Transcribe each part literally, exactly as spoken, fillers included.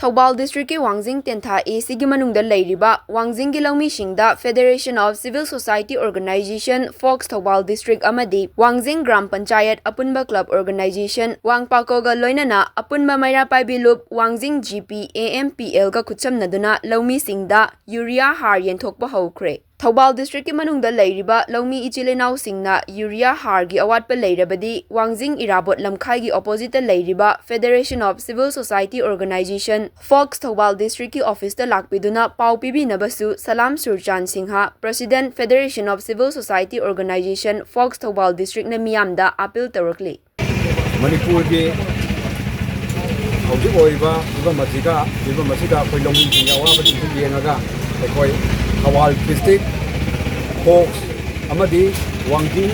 ꯊꯧꯕꯥꯜ ꯗꯤꯁꯇ꯭ꯔꯤꯛꯀꯤ ꯋꯥꯡꯖꯤꯡ ꯇꯦꯟꯊꯥ ꯑꯦ ꯁꯤꯒꯤ ꯃꯅꯨꯡꯗ ꯂꯩꯔꯤꯕ ꯋꯥꯡꯖꯤꯡꯒꯤ ꯂꯧꯃꯤꯁꯤꯡꯗ Federation of Civil Society Organization, FOCS Thoubal district ꯑꯃꯗꯤ ꯋꯥꯡꯖꯤꯡ ꯒ꯭ꯔꯥꯝ ꯄꯟꯆꯥꯌꯠ ꯑꯄꯨꯟꯕ ꯀ꯭ꯂꯕ ꯑꯣꯔꯒꯅꯥꯏꯖꯦꯁꯟ, ꯋꯥꯡꯄꯥꯀꯣꯒ ꯂꯣꯏꯅꯅ ꯑꯄꯨꯟꯕ ꯃꯩꯔꯥ ꯄꯥꯏꯕꯤ ꯂꯨꯞ ꯋꯥꯡꯖꯤꯡ G P A M P ꯑꯦꯜꯒ ꯈꯨꯠꯁꯝꯅꯗꯨꯅ ꯂꯧꯃꯤꯁꯤꯡꯗ ꯌꯨꯔꯤꯌꯥ ꯍꯥꯔ ꯌꯦꯟꯊꯣꯛꯄ ꯍꯧꯈ꯭ꯔꯦ꯫ ꯊꯧꯕꯥꯜ ꯗꯤꯁꯇ꯭ꯔꯤꯛꯀꯤ ꯃꯅꯨꯡꯗ ꯂꯩꯔꯤꯕ ꯂꯧꯃꯤ ꯏꯆꯤꯜ ꯏꯅꯥꯎꯁꯤꯡꯅ ꯌꯨꯔꯤꯌꯥ ꯍꯥꯔꯒꯤ ꯑꯋꯥꯠꯄ ꯂꯩꯔꯕꯗꯤ ꯋꯥꯡꯖꯤꯡ ꯏꯔꯥꯕꯣꯠ ꯂꯝꯈꯥꯏꯒꯤ ꯑꯣꯄꯣꯖꯤꯠꯇ ꯂꯩꯔꯤꯕ Federation of Civil Society Organization, FOCS Thoubal ꯗꯤꯁꯇ꯭ꯔꯤꯛꯀꯤ ꯑꯣꯐꯤꯁꯇ ꯂꯥꯛꯄꯤꯗꯨꯅ ꯄꯥꯎ ꯄꯤꯕꯤꯅꯕꯁꯨ Salam Surchan Singh, President, Federation of Civil Society Organization, FOCS Thoubal ꯗꯤꯁꯇ꯭ꯔꯤꯛꯅ ꯃꯤꯌꯥꯝꯗ ꯑꯥꯄꯤꯜ ꯇꯧꯔꯛꯂꯤ꯫ ꯃꯅꯤꯄꯨꯔꯒꯤ ꯍꯧꯖꯤꯛ ꯑꯣꯏꯔꯤꯕ ꯐꯤꯕꯝ ꯑꯁꯤꯒ, ꯐꯤꯕꯝ ꯑꯁꯤꯗ ꯑꯩꯈꯣꯏ ꯂꯧꯃꯤꯁꯤꯡꯒꯤ ꯑꯋꯥꯕꯁꯤꯡꯁꯤ ꯌꯦꯡꯉꯒ ꯑꯩꯈꯣꯏ ꯊꯧꯕꯥꯜ ꯗꯤꯁꯇ꯭ꯔꯤꯛ, ꯐꯣꯛꯁ ꯑꯃꯗꯤ ꯋꯥꯡꯖꯤꯡ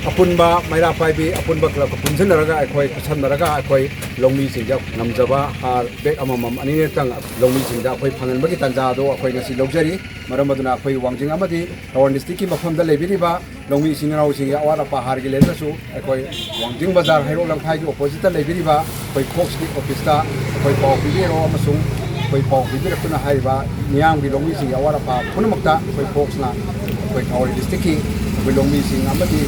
ꯑꯄꯨꯟꯕ ꯃꯩꯔꯥ ꯄꯥꯏꯕꯤ ꯑꯄꯨꯟꯕ ꯀ꯭ꯂꯕꯀ ꯄꯨꯟꯁꯤꯟꯅꯔꯒ ꯑꯩꯈꯣꯏ ꯈꯨꯠꯁꯝꯅꯔꯒ ꯑꯩꯈꯣꯏ ꯂꯧꯃꯤꯁꯤꯡꯗ ꯉꯝꯖꯕ ꯍꯥꯔ ꯕꯦꯛ ꯑꯃꯃꯝ ꯑꯅꯤꯅꯤꯇꯪ ꯂꯧꯃꯤꯁꯤꯡꯗ ꯑꯩꯈꯣꯏ ꯐꯪꯍꯟꯕꯒꯤ ꯇꯥꯟꯖꯥ ꯑꯗꯨ ꯑꯩꯈꯣꯏ ꯉꯁꯤ ꯂꯧꯖꯔꯤ꯫ ꯃꯔꯝ ꯑꯗꯨꯅ ꯑꯩꯈꯣꯏ ꯋꯥꯡꯖꯤꯡ ꯑꯃꯗꯤ ꯊꯧꯕꯥꯜ ꯗꯤꯁꯇ꯭ꯔꯤꯛꯀꯤ ꯃꯐꯝꯗ ꯂꯩꯕꯤꯔꯤꯕ ꯂꯧꯃꯤ ꯏꯆꯤꯟ ꯏꯅꯥꯎꯁꯤꯡꯒꯤ ꯑꯋꯥꯠ ꯑꯄꯥ ꯍꯥꯔꯒꯤ ꯂꯩꯔꯒꯁꯨ ꯑꯩꯈꯣꯏ ꯋꯥꯡꯖꯤꯡ ꯕꯖꯥꯔ ꯍꯩꯔꯣꯛ ꯂꯝꯈꯥꯏꯒꯤ ꯑꯣꯄꯣꯖꯤꯠꯇ ꯂꯩꯕꯤꯔꯤꯕ ꯑꯩꯈꯣꯏ ꯐꯣꯛꯁꯀꯤ ꯑꯣꯐꯤꯁꯇ ꯑꯩꯈꯣꯏ ꯄꯥꯎ ꯄꯤꯕꯤꯔꯛꯑꯣ ꯑꯃꯁꯨꯡ ꯑꯩꯈꯣꯏ ꯄꯥꯎ ꯄꯤꯕꯤꯔꯛꯇꯨꯅ ꯍꯥꯏꯔꯤꯕ ꯃꯤꯌꯥꯝꯒꯤ ꯂꯧꯃꯤꯁꯤꯡꯒꯤ ꯑꯋꯥꯠ ꯑꯄꯥ ꯄꯨꯝꯅꯃꯛꯇ ꯑꯩꯈꯣꯏ ꯐꯣꯛꯁꯅ ꯑꯩꯈꯣꯏ ꯊꯧꯕꯥꯜ ꯗꯤꯁꯇ꯭ꯔꯤꯛꯀꯤ ꯑꯩꯈꯣꯏ ꯂꯧꯃꯤꯁꯤꯡ ꯑꯃꯗꯤ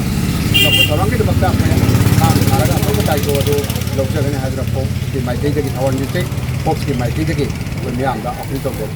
ꯆꯥꯎꯈꯠ ꯊꯧꯔꯥꯡꯒꯤꯗꯃꯛꯇ ꯑꯩꯈꯣꯏꯅ ꯊꯥꯡ ꯊꯥꯔꯒ ꯑꯐꯕ ꯗꯥꯏꯇꯣ ꯑꯗꯨ ꯂꯧꯖꯒꯅꯤ ꯍꯥꯏꯗꯨꯅ ꯐꯣꯛꯁꯀꯤ ꯃꯥꯏꯀꯩꯗꯒꯤ, ꯊꯧꯕꯥꯜ ꯗꯤꯁꯇ꯭ꯔꯤꯛ ꯐꯣꯛꯁꯀꯤ ꯃꯥꯏꯀꯩꯗꯒꯤ ꯑꯩꯈꯣꯏ ꯃꯤꯌꯥꯝꯗ ꯑꯄꯤꯜ ꯇꯧꯖꯔꯤ꯫